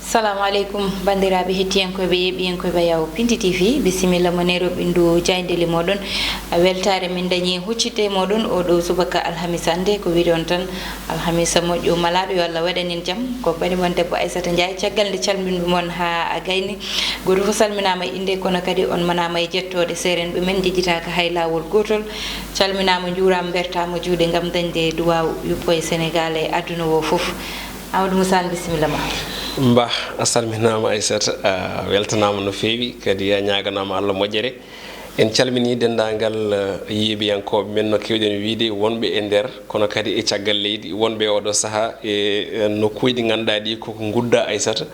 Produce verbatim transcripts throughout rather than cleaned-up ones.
Assalamu aleykum, banndiraaɓe hettiyankooɓe, yeeɓiyankooɓe Yawo Pindi T V. Bisimilla mo Nairobi ndu jaaynde limoɗon. Weltaare min dañi huccitde e moɗon oo ɗoo subaka alhamis hannde. Ko wiyde on tan, alhamisa moƴƴo malaaɗo, yo Allah waɗan en jam. Ko banimon debbo Aissata Ndiaye. Caggal nde calminmi mon haa a gayni, gooto fof salminaama e innde, kono kadi on manaama e jettooɗe. Seerenɓe men njejjitaaka hay laawol gootol. Calminaama, njuuraama, mbertaama juuɗe ngam dañde duwaaw yuppo e Senegaal e aduna o fof. Amadou Moussa, bisimilla ma. Mbah, a salminaama Aissata, a weltanaama no feewi, kadi a ñaaganaama Allah moƴƴere. En calminii denndaangal, eh, yeeɓiyankooɓe men, no keewɗen wiyde wonɓe e nder, kono kadi e caggal leydi, wonɓe e ooɗoo sahaa e, eh, nokkuuji ɗi ngannduɗaa ɗi koko ngudda Aissata.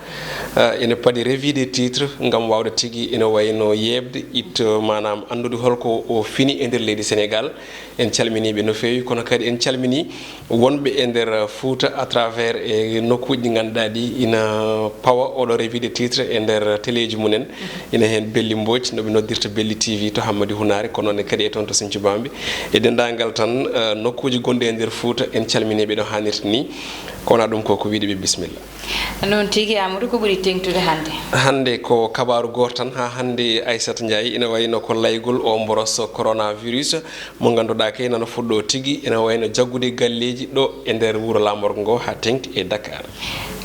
Eh, ene padi revue des titres ngam waawde tigi ene wayno yeeɓde, itto, maanaam anndude holko o fini e nder leydi Senegaal. En calminii ɓe no feewi, kono kadi en calminii wonɓe e nder Fouta à travers e nokkuuji ɗi ngannduɗaa ɗi ina pawa ooɗoo revue des titres e nder teleeji mumen. Ina heen Belli Mbodj, no ɓe noddirta Belli T V to Hammadi Hunaare, kono noon kadi e toon to Sinthiou Bambi. E denndaangal tan, eh, nokkuuji gonɗi e nder Fouta, en calminii ɓe ɗo haanirta ni. Ko wonaa ɗum ko, ko wiyde ɓe bisimilla. Noon tigi, Amadou, ko ɓuri teeŋtude hannde? Hannde ko kabaaru gooto tan, haa hannde Aissata Ndiaye, ina wayno ko laygol o mboros coronavirus mo ngannduɗaa kay nana fuɗɗoo tigi, ina wayno jaggude galleeji ɗo e nder wuro laamorgo ngo haa teeŋti e Dakar.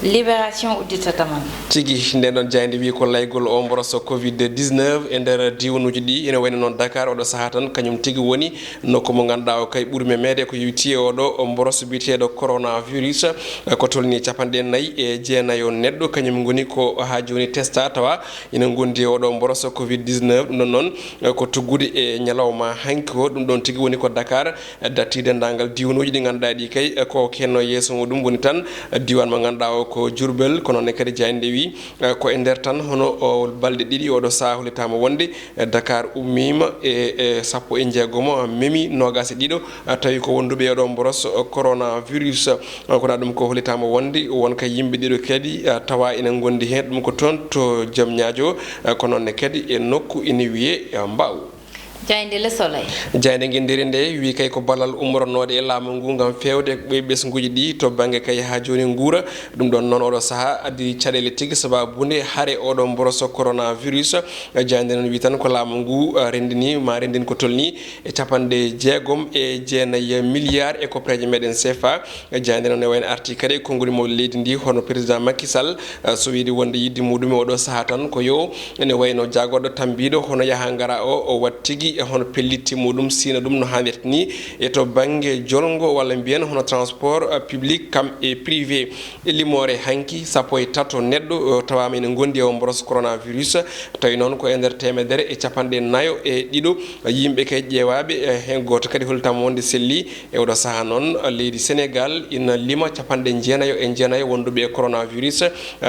Libération udditata mon. Tigi, nden ɗon jaaynde wiyi ko laygol o mboros covid dix-neuf e nder diiwanuuji ɗi, ina wayno noon Dakar oɗo sahaa tan, kañum tigi woni nokku mo ngannduɗaa o kay ɓuri memeede ko yowiti e oɗo mboros biyeteeɗo coronavirus. Ko tolni capanɗe nayi e jeenayo neɗɗo, kañum ngoni ko haa jooni testa, tawa ina ngondi e oɗo mboros covid dix-neuf. Ɗum ɗon noon, ko tuggude e ñalawma hanki o. Ɗum ɗon tigi woni ko Dakar datti denndaangal diiwanuuji ɗi ngannduɗaa ɗi kay, ko kenno yeeso muɗum woni tan diiwaan mo ngannduɗaa o ko Diourbel, kono noon kadi jaaynde wi, ko e nder tan hono o balɗe ɗiɗi oɗo sahaa hollitaama wonde Dakar ummiima e, e sappo e jeegomo, memi noogaas e ɗiɗo, tawi ko wonduɓe e oɗo mboros coronavirus. Kono ɗum ko hollitaama wonde won kay yimɓe ɗiɗo kadi tawa ina ngondi heen, ɗum ko toon to Diamniadio, kono noon kadi e nokku ina wiyee Mbao. Jaaynde Le Soleil. Jaaynde ngenndiri nde wi kay ko ballal ummoranooɗo e laamu ngu ngam feewde ɓe ɓesnguuji ɗi to bannge kay haa jooni nguura. Ɗum ɗon noon oɗo sahaa addi caɗeele tigi sabaabu nde hare oɗo mboros coronavirus. Jaaynde noon wi tan ko laamu ngu, eh, renndini ma renndin ko tolni e capanɗe jeegom e jeenayi milliard e koppareeje meɗen C F A. Jaaynde noon ne wayno arti kadi e konngol mawɗo leydi ndi hono président Macky Sall, eh, so wiide wonde yiɗde muɗum e oɗo sahaa tan ko yo ene wayno jaagorɗo tambiiɗo hono yaha ngara o, o wat tigi e hono pellitte muɗum siina ɗum no haanirta ni e to bannge jolngo walla mbiyen hono transport, eh, public kam e privé. E limoore hanki sappo e tato neɗɗo, eh, tawaama ene ngondi e o mboros coronavirus, tawi noon ko e nder teemedere e capanɗe nayo e ɗiɗo yimɓe kay ƴeewaaɓe, eh, heen gooto kadi hollitaama wonde selli. E oɗo sahaa noon, leydi Senegaal ina lima capanɗe jeenayo e jeenayo wonduɓe e coronavirus,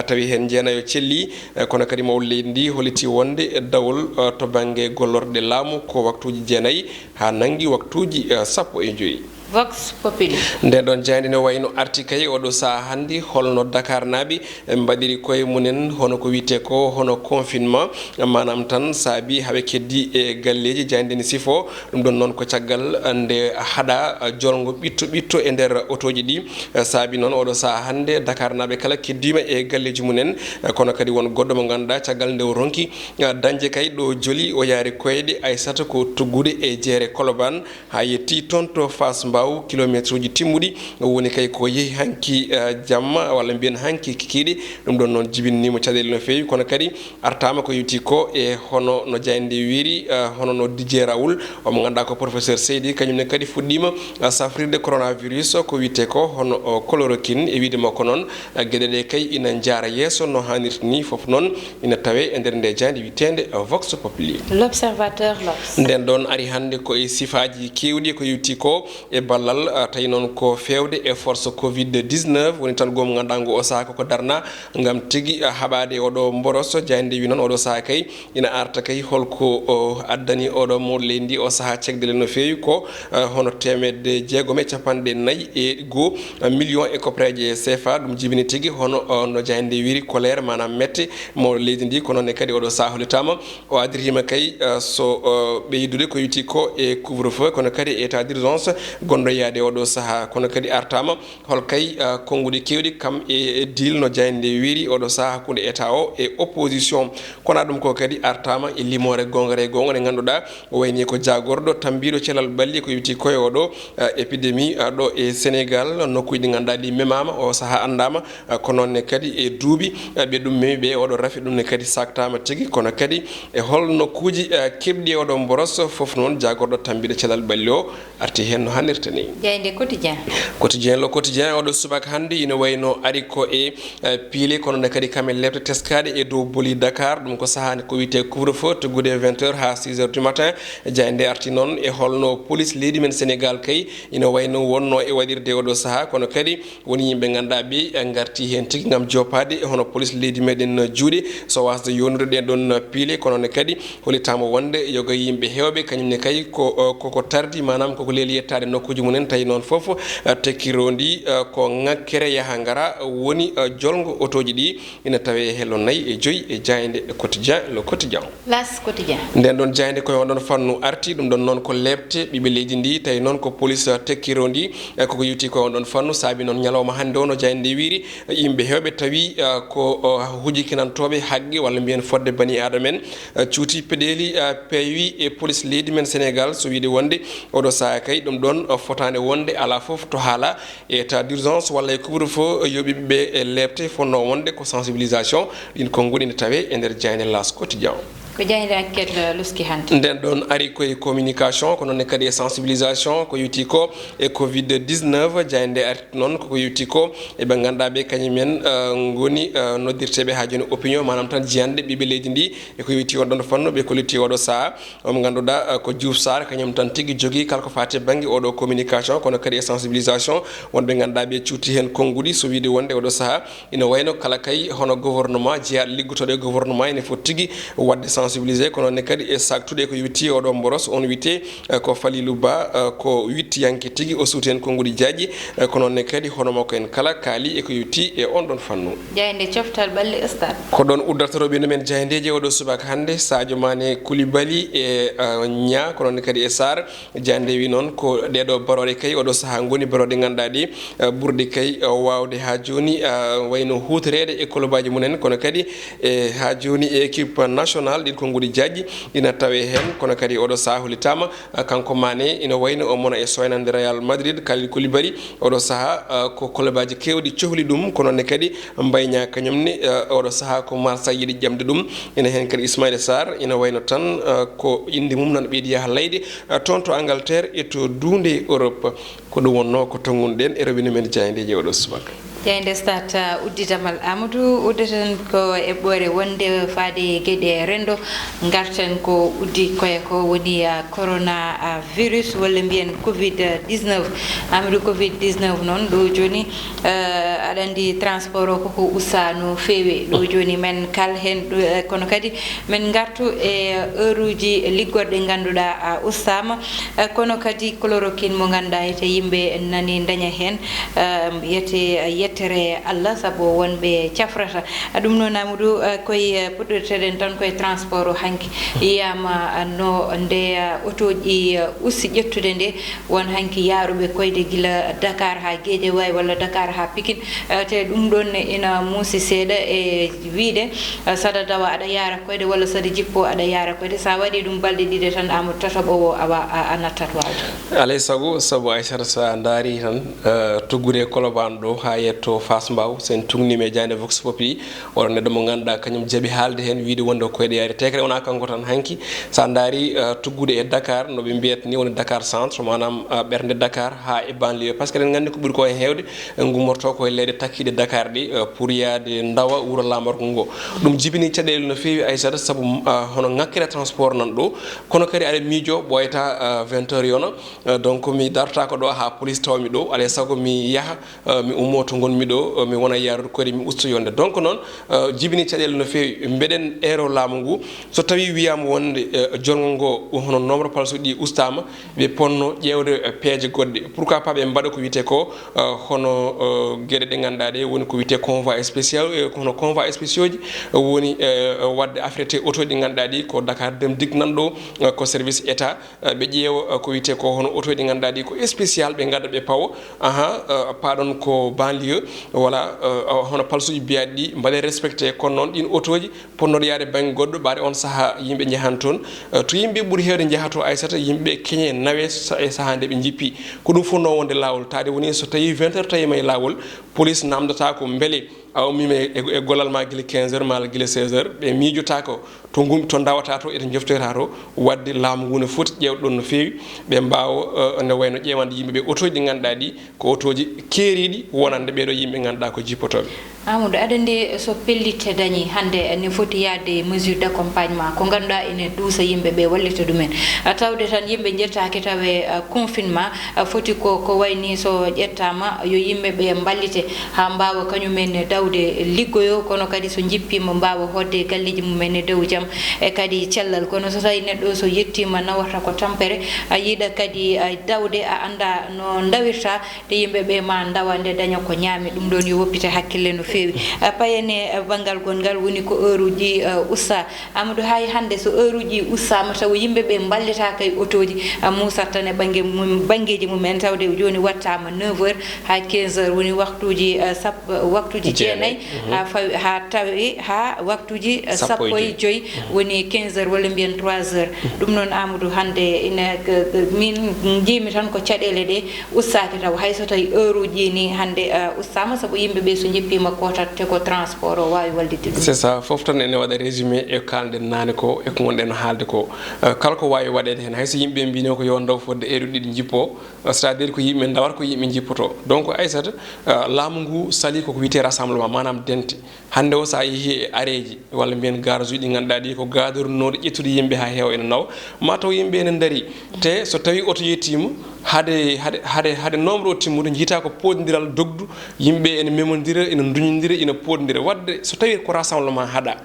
tawi heen jeenayo celli. Kono kadi mawɗo leydi ndi holliti wonde dawol to bannge gollorɗe laamu ko waktuuji jeenayi haa nanngi waktuuji sappo e joyi. Vox Populi. Nden ɗon jaaynde ne wayno arti kay oɗo sahaa hannde, holno Dakarnaaɓe mbaɗiri koye mumen, hono ko wiyetee ko hono confinement, maanaam tan saabi haɓe keddi e galleeji. Jaaynde ne sifo ɗum ɗon noon ko caggal nde haɗa jolngo ɓitto ɓitto e nder otooji ɗi. Saabi noon oɗo sahaa hannde Dakarnaaɓe kala keddiima e galleeji mumen, kono kadi won goɗɗo mo ngannduɗaa caggal nde o ronki dañde kay ɗo joli, o yaari koyɗe Aysata ko tuggude e jeere Kolobaan, haa yetti toon to Fass Mbao, kilomeetruuji timmuɗi. Woni kay ko yehi hanki, eh, jamma, walla mbiyen hanki kikiiɗe. Ɗum ɗon noon jibinniima caɗeele no feewi, kono kadi artaama ko yowti ko e hono no jaaynde wiiri, eh, hono no Didier Raoult, omo ngannduɗaa ko professeur Seydi, kañum ne kadi fuɗɗiima, eh, safrirde coronavirus, ko wiyetee ko hono, o, chloroquine. E wiyde makko noon, eh, geɗe ɗe kay ina njaara yeeso no haanirta ni, fof noon ina tawee e nder nde jaaynde wiyeteende, eh, Vox Populi. L'Observateur, L'Obs. Nden ɗon ari hannde ko e sifaaji keewɗi ko yowti ko e ballal, ah, tawi noon ko feewde e force covid dix-neuf, woni tan goomu ngannduɗaa ngu o sahaa koko darna ngam tigi, ah, haɓaade oɗo mboros. Jaaynde wi noon oɗo sahaa kay ina arta kay holko o addani oɗo mawɗo leydi ndi o sahaa cekdele no feewi ko, ah, hono teemedde jeegom e capanɗe nayi e goo, ah, million e koppareeje C F A. Ɗum jibini tigi hono, oh, no jaaynde wiiri colère, maanaam mette mawɗo leydi ndi, kono ne kadi oɗo sahaa hollitaama o addirtiima kay, eh, so, eh, ɓeydude ko yowti ko e couvre-feu, kono kadi e état d'urgence gonɗo Ɗo yaade oɗo sahaa, kono kadi artaama hol kay, ah, konnguɗi keewɗi kam e, e deal no jaaynde nde wiiri oɗo sahaa hakkunde État o e opposition. Kono ɗum ko kadi artaama e limoore goongre goonga nde ngannduɗaa o wayni ko jaagorɗo tambiiɗo cellal ɓalli ko iwti koye oɗo, ah, épidémie, ah, ɗo e Sénégal, nokkuuji ɗi ngannduɗaa ɗi memaama, o sahaa anndaama, ah, ko noon ne kadi e duuɓi, ah, ɓe ɗum memi ɓe, oɗo rafi ɗum ne kadi saktaama tigi, kono kadi e hol nokkuuji, ah, keɓɗi e oɗo mboros, fof noon jaagorɗo tambiiɗo cellal ɓalli o arti heen no hannirta ni. Jaaynde Quotidien. Quotidien, Le Quotidien, oɗo subaka hannde ina wayno ari ko e, eh, piile, kono ne kadi kam e lepte teskaaɗe e dow boli Dakar. Ɗum ko sahaa nde ko wiyetee couvre-feu, tuggude e vingt heures haa six heures du matin. Jaaynde arti noon e holno police leydi men Sénégal kay ina wayno wonno e waɗirde oɗo sahaa, kono kadi woni yimɓe ngannduɗaa ɓe, eh, ngarti heen tigi ngam joppaade hono police leydi meɗen juuɗe, so wasde yownude ɗen ɗon piile, kono ne kadi hollitaama wonde yoga yimɓe heewɓe, kañum ne kay ko, eh, koko tardi, maanaam koko leeli yettaade nokkuuji mumen, tawi noon fof, eh, tekkirondi, eh, ko ŋakkere yaha ngara woni, eh, jolngo otooji ɗi. Ina tawee e hello nayi e joyi e jaaynde Quotidien, Le Quotidien. L'As Quotidien. Nden ɗon jaaynde koye on ɗon fannu arti, ɗum ɗon noon ko leepte ɓiɓɓe leydi ndi, tawi noon ko police tekkirondi, e koko yewti koye on ɗon fannu, saabi noon ñalawma hannde o no jaaynde nde wiiri, yimɓe heewɓe tawi, eh, ko, eh, hujikinantooɓe haqqe walla mbiyen fodde bani aadama en, eh, cuuti peɗeeli, eh, peewi e police leydi men Sénégal, so wiide wonde oɗo sahaa kay ɗum ɗon, eh, fotaande wonde alaa fof to haala e état d'urgence walla e couvre-feu, yo ɓiɓɓe ɓe e leepte, fotnoo wonde ko sensibilisation. Ɗin konnguɗi ne tawee e nder jaaynde L'As Quotidien. Ko jaaynde Enquête, eh, luski hannde. Nden ɗon ari koye communication, ko noon ne kadi e sensibilisation, ko yewti ko e covid dix-neuf, jaaynde arti noon koko yewti ko e ɓe ngannduɗaa ɓe kañum en, eh, ngoni, eh, noddirteeɓe haa jooni opinion, maanaam tan jiyanɗe ɓiɓɓe leydi ndi, e ko yewti on ɗon fannu ɓe kolliti oɗo sahaa. Mo ngannduɗaa, eh, ko Diouf Sarr, kañum tan tigi jogii kala ko faati e bannge oɗo communication, kono kadi e sensibilisation. Wonɓe ngannduɗaa ɓe cuuti heen konnguɗi, so wiide wonde oɗo sahaa ina wayno kala kay hono gouvernement, jeyaaɗo liggotooɗo e gouvernement ene foti tigi waɗde sensibilisé, ko noon ne kadi e saktude ko yewti oɗo mboros, on wiyetee, eh, ko Falilou Ba, eh, ko wittiyanke tigi, o suuti heen konnguɗi jaaƴi, eh, ko noon ne kadi hono makko en kala kaali e ko yewti e on ɗon fannu. Jaaynde coftal ɓalli Stade. Ko ɗon uddata rewɓe men jaayndeeji oɗo subaka hannde, Sadio Mané, Koulibaly e, eh, Niang, ko noon kadi e Sarr. Jaaynde wi noon ko ɗeeɗo barooɗe kay oɗo sahaa ngoni barooɗe ngannduɗaa ɗi, eh, ɓurɗe kay, eh, waawde haa jooni, eh, wayno huutoreede e kolobaaji mumen, kono kadi e haa jooni e équipe nationale ɗin konnguɗi jaaƴi ina tawee heen, kono kadi oɗo sahaa hollitaama, eh, kanko Mané ina wayno o mona e soynande Real Madrid, Kalidou Koulibaly, oɗo sahaa, eh, ko kolobaaji keewɗi cohli ɗum, ko noon ne kadi Mbaye Niang kañum ne, eh, oɗo sahaa ko Marseille yiɗi ƴamde ɗum. Ina heen kadi Ismaïla Sarr, ina wayno tan, eh, ko innde mum nan ɓeydi yaha layde, eh, toon to Angleterre e to duunde Europe. Ko ɗum wonnoo ko tonngunoɗen e rewɓe men jaayndeeji oɗo subaka. Jaaynde Stade, eh, uddidamal Amadou, uddeten ko eɓɓoore wonde faade e geɗe renndo. Ngarten ko uddi koye ko woni, ah, corona, ah, virus walla mbiyen covid dix-neuf. Amadou, covid dix-neuf noon ɗo jooni, eh, aɗa anndi transport o koko usta no feewi. Ɗo jooni men kal heen ɗo, eh, kono kadi men ngartu e heure uji liggorɗe ngannduɗaa, ah, ustaama. Eh, kono kadi chloroquine mo ngannduɗaa ete yimɓe nani daña heen, eh, yete yettere Allah sabu wonɓe cafrata. Ɗum noon, Amadou, eh, koye, eh, puɗɗirteɗen tan koye transport o hanki. Yiyaama, eh, no nde, eh, otooji, eh, usti ƴettude nde, won hanki yaaruɓe koyde gila Dakar haa Guédiawaye walla Dakar haa Pikine. Eh, te ɗum ɗoon ina muusi seeɗa e wiyde, eh, saɗa dawa aɗa yaara koyde walla saɗa jippo aɗa yaara koyde. So a waɗii ɗum balɗe ɗiɗi tan, Amadou, tataɓo o awa a, a nattat waawde. Alay sago, sabu Aissata, so a ndaari tan, eh, tuggude e Colobane ɗo haa yetto Fass Mbao, so en tuugniima e jaaynde Vox Populi, oɗo neɗɗo mo ngannduɗaa kañum jaɓi haalde heen, wiyde wonde ko koyɗe yaari. Te kadi wonaa kanko tan hanki. So a ndaari, eh, tuggude e Dakar, no ɓe mbiyata ni, woni Dakar Centre, maanaam, eh, ɓernde Dakar haa e banlieue. Par ce que eɗen nganndi ko ɓuri ko heen heewde, eh, ngummorto ko e leyɗe takkiiɗe Dakar ɗi, eh, pour yaade ndawa wuro laamorgo ngo. Ɗum jibini caɗeele no feewi, Aissata, sabu, eh, hono ŋakkere transport nan ɗo. Kono kadi aɗa miijo, ɓooyata, eh, vingt heures yona. Eh, donc mi dartaako ɗo haa police tawa mi ɗo. Alay sago mi yaha, eh, mi ummo to ngon- Miɗo, eh, mi wona yaarude koyɗe, mi usto yonde. Donc noon, eh, jibini caɗeele no feewi. Mbeɗen eero laamu ngu, so tawii wiyaama wonde, eh, jonngo ngo, hono nombre palsuuji ɗi ustaama, ɓe ponno ƴeewde, eh, peeje goɗɗe. Pourquoi pas ɓe mbaɗa ko wiyetee ko, eh, hono, eh, geɗe ɗe ngannduɗaa ɗe woni ko wiyetee convoi spécial, eh, hono convoi spéciaux ji, eh, woni, eh, waɗde affrété oto ɗi ngannduɗaa ɗi ko Dakar Dem Dikk nan ɗo, eh, ko service État. Eh, ɓe ƴeewa, eh, ko wiyetee ko hono oto ɗi ngannduɗaa ɗi ko spécial, ɓe ngadda ɓe pawo, aha, eh, paaɗon ko banlieue, walla, eh, hono palsuuji mbiyaaɗi ɗi mbaɗe respecté. Kono noon ɗiin otooji potnooɗo yaade bannge goɗɗo, ɓaade on sahaa yimɓe njahan toon. Eh, to yimɓe ɓuri heewde njaha to, Aysata, yimɓe keñe nawe sa-, e sahaa nde ɓe njippi. Ko ɗum fof no wonde laawol, taade woni so tawii vingt heures tawiima e laawol, police naamndataa ko mbele a ummiima e, e, e gollal ma gila quinze heures maa gila seize heures, ɓe miijotaako to ngum-, to ndawata to, e to njoftoyta to, waɗde laamu ngu ne foti ƴeewde ɗon no feewi, ɓe mbaawa, eh, nde wayno ƴeewande yimɓe ɓe otooji ɗi ngannduɗaa ɗi ko otooji keeriiɗi wonande ɓeeɗo yimɓe ngannduɗaa ko jippotooɓe. Amadou, aɗa anndi so pellitte dañii hannde ne foti yahde e mesure d'accompagnement ko ngannduɗaa ene duusa yimɓe ɓe wallita ɗumen. A tawde tan yimɓe njettaaki tawe, eh, confinement, eh, foti ko, ko wayni so ƴettaama yo yimɓe ɓe mballite haa mbaawa kañumen dawde liggoyo, kono kadi so njippiima mbaawa hoɗde e galleeji mumen e dow jam e kadi cellal. Kono so tawii neɗɗo so yettiima nawata ko tampere, a yiɗa kadi, a, dawde, a anndaa no ndawirta, te yimɓe ɓe ma ndawa nde daña ko ñaami. Ɗum ɗoon yo woppite hakkille no feewi. A, payene, a, banngal gonngal woni ko heure uji, a, usta. Amadou, hay hannde so heure uji ustaama tawa yimɓe ɓe mballitaaka e otooji, a, muusat tan e bannge mum, banngeeji mumen, tawde jooni wattaama neuf heures haa quinze heures, woni waktuuji, a, sap-, waktuuji jeenayi, mhm, haa fawi, haa tawi, haa waktuuji, a, sappo e joyi, woni quinze heures walla mbiyen trois heures. Ɗum noon, Amadou, hannde ina, k-, k-, min njiimi tan ko caɗeele ɗe ustaaki taw, hay so tawi heure uji ni hannde, a, ustaama, sabu yimɓe ɓe so njippiima ko tatte ko transport o waawi wallitde ɗum. C'est ça, fof tan ene waɗa résumé e ko kaalɗen naane ko, e ko ngonɗen no haalde ko. Eh, kala ko waawi waɗeede heen, hay so yimɓe mbiino ko yo ndaw fodde heure ɗiɗi njippo, eh, c'est-à-dire ko yimɓe ndawata, ko yimɓe njippoto. Donc, Aysata, eh, laamu ngu salii koko wiyetee rassemblement, maanaam dente. Hannde o, so a yehii e areeji, walla mbiyen garaasuuji ɗi ngannduɗaa ɗi ko gaadornooɗi ƴettude yimɓe haa heewa ene nawa, ma taw yimɓe ene ndarii. Te so tawii oto yettiima, hade, hade, hade, hade nombre o timmude, njiytaa ko poondiral dogdu, yimɓe ene memondira, ene nduñondira, ene poondira. Waɗde so tawii ko rassemblement haɗaa,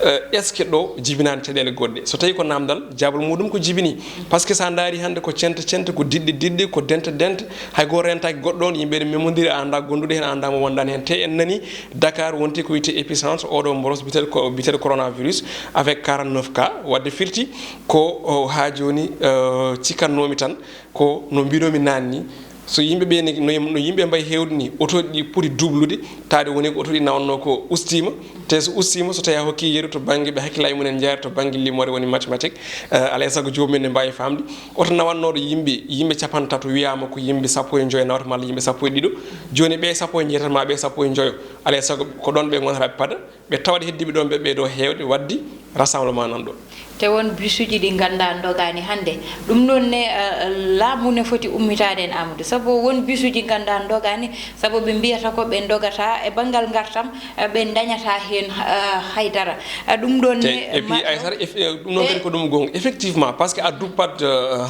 eh, est-ce que ɗo jibinaani caɗeele goɗɗe? So tawii ko naamndal, jaabol muuɗum ko jibini. Parce que so a ndaarii hannde ko cente cente, ko diɗɗe diɗɗe, ko dente dente, hay gooto rentaaki goɗɗo on, yimɓe ene memondiri, a anndaa gonduɗo heen, a anndaa mo wondaani heen. Te en nanii Dakar wonti ko wiyetee épicentre oɗo mboros biyeteeɗo ko, biyeteeɗo coronavirus avec quarante-neuf cas. Waɗde firti ko, o, haa jooni, eh, cikkatnoomi tan ko no mbiinoomi naane ni, so yimɓe ɓe ni, no, no yimɓe mbayi heewde ni, otooji ɗi poti dublude, taade woni ko otooji ɗi nawatnoo ko ustiima. Te so ustiima, so tawii a hokkii yeru to bannge ɓe hakkillaaji mumen njaari to bannge limoore woni mathématique, eh, alaa e sago joomum en ne mbaawi faamde. Oto nawatnooɗo yimɓe, yimɓe capanɗe tato wiyaama ko yimɓe sappo e joyo nawata malla yimɓe sappo e ɗiɗo. Jooni ɓe sappo e jeetati maa ɓe sappo e joyo, alaa e sago ko ɗoon ɓe ngonata ɓe pada. Ɓe tawat heddiiɓe ɗoon ɓe ɓeydoo heewde, waɗde rassemblement nan ɗo. Te won bisuuji ɗi nganndaa ndogaani hannde. Ɗum noon ne, eh, laamu ne foti ummitaade heen, Amadou. Sabu won bisuuji nganndaa ndogaani, sabu ɓe mbiyata ko ɓe ndogata e banngal ngartam, eh, ɓe ndañata heen, eh, hay dara. Eh, ɗum ɗoon te, ne, et puis, ma-, Aysata, eff-, eh, ɗum noon kadi ko ɗum goonga. Effectivement, parce que a duppat, eh,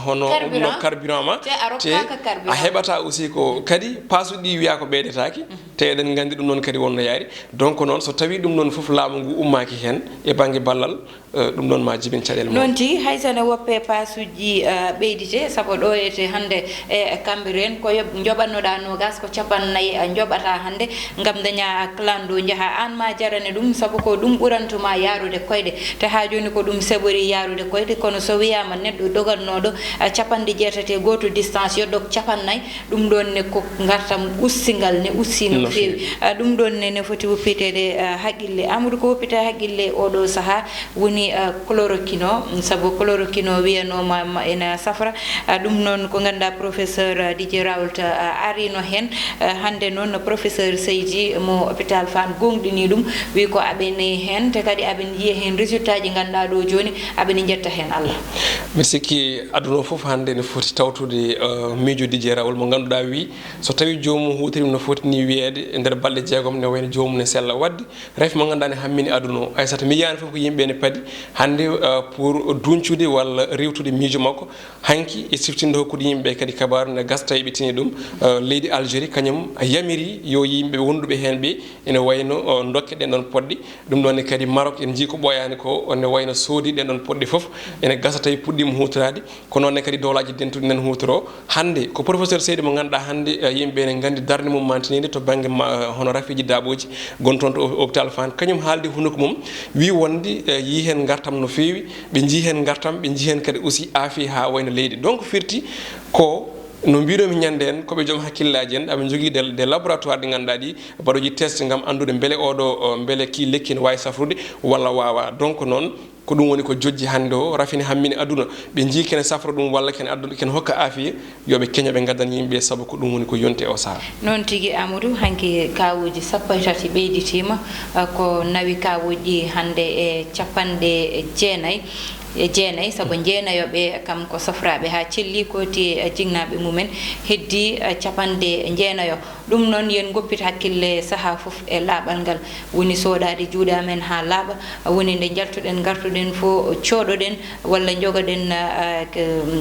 hono carburant. No carburant ma, te a rokkaaka te carburant. A heɓata aussi ko kadi paasuɗi ɗi wiyaa ko ɓeydetaaki. Te eɗen nganndi ɗum noon kadi wonno yaari. Donc noon, so tawii ɗum noon fof laamu ngu ummaaki heen e bannge ballal, eh, ɗum noon ma jibin caɗeele mum. Noon tigi, hay so ne woppee paasuuji, eh, ɓeyditee, sabu ɗo etee hannde e Cambérène, ko yoɓ-, njoɓatnoɗaa noogaas, ko cappanɗe nayi, eh, njoɓataa hannde ngam ndañaa clando njahaa. Aan ma jarane ɗum, sabu ko ɗum ɓurantu ma yaarude koyɗe. Te haa jooni ko ɗum saɓori yaarude koyɗe, kono so wiyaama neɗɗo dogatnooɗo, eh, capanɗe jeetati e gooto distance, yo dog cappanɗe nayi, ɗum ɗoon ne ko ngartam ustingal ne usti no feewi. No feewi. Ah, ɗum ɗoon ne, ne foti woppiteede, ah, haqqille. Amadou, ko woppita haqqille oɗo sahaa woni, ah, chloroquine o, sabu chloroquine o wiyanooma ma ena safra. Ah, ɗum noon ko ngannduɗaa professeur, ah, Didier Raoult, ah, ariino heen. Ah, hannde noon professeur Seydi mo hôpital Fann goongɗinii ɗum, wi ko aɓe nayi heen, te kadi aɓe njiya heen résultat ji ngannduɗaa ɗo jooni, aɓe njetta heen Allah. Mbiɗa sikki aduna o fof hannde ne foti tawtude, ah, miijo Didier Raoult mo ngannduɗaa wi so tawii joomum huutiri no foti ni wiyeede, E nder balɗe jeegom, ne wayno joomum ne sella waɗde rafi mo ngannduɗaa ne hammini aduna o. Aysata, mi yiyaani fof ko yimɓe ne padi hannde, eh, pour duñcude walla rewtude miijo makko. Hanki e siftinɗo hokkude yimɓe kadi kabaaru ne gasa tawi ɓe tini ɗum, eh, leydi Algérie kañum yamiri yo yimɓe wonduɓe heen ɓe ene wayno, eh, dokke ɗen ɗon poɗɗe. Ɗum ɗon ne kadi Maroc en njii ko ɓooyaani ko, ne wayno soodi ɗen ɗon poɗɗe fof ene gasa tawi puɗɗiima huutoraade. Ko noon ne kadi Dowlaaji Dentuɗi nan huutoro. Hannde ko professeur Seydi mo ngannduɗaa hannde, eh, yimɓe ne nganndi darnde mum mantiniinde to bannge ma, eh, hono rafiiji daaɓooji gon toon to hôpital Fann. Kañum haaldi hunuko mum, wi wonde, eh, yii heen ngartam no feewi, ɓe njii heen ngartam, ɓe njii heen kadi aussi aafiya haa wayno leydi. Donc firti ko no mbiɗomi ñande en, ko ɓe joom hakkillaaji en, aɓe njogii des, des laboratoires ɗi ngannduɗaa ɗi, mbaɗooji test ngam anndude mbele oɗo, o, mbele kii lekki ne waawi safrude walla waawaa. Donc noon, ko ɗum woni ko jojji hannde o, rafini hammini aduna. Ɓe njii kene safra ɗum walla kene addu, kene hokka aafiya, yo ɓe keño ɓe ngaddan yimɓe, sabu ko ɗum woni ko yonti e o sahaa. Noon tigi, Amadou, hanki kaawuuji sappo e tati ɓeyditiima, eh, ko nawi kaawuuji hannde e capanɗe jeenayi e jeenayi, sabu jeenayo ɓe kam ko sofraaɓe haa celli, kooti e jinnaaɓe mumen, heddii, eh, capanɗe jeenayo. Ɗum noon, yen ngoppit hakkille sahaa fof e laaɓal ngal, woni soɗaade juuɗe amen haa laaɓa, woni nde njaltuɗen, ngartuɗen fof cooɗoɗen walla njogoɗen, ah, ko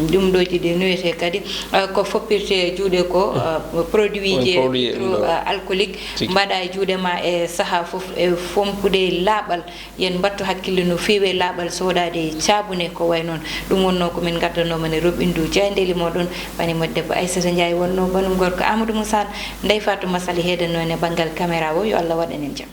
ɗum ɗooji ɗi nuwetee kadi, ah, ko foppirtee juuɗe ko, ah, produit ji hydroalcoolique, mbaɗa e juuɗe ma e sahaa fof e fompude laaɓal. Yen mbattu hakkille no feewi e laaɓal soɗaade caabune ko wayi noon. Ɗum wonnoo ko min ngaddanoo mon e roɓɓindu jaayndeeli mooɗon, bani mo debbo Aissata Ndiaye wonnoo, banum gorko Amadou Moussa, Ndeye Fatou Massaly heedanoo en e banngal caméra o. Yo Allah waɗan en jam.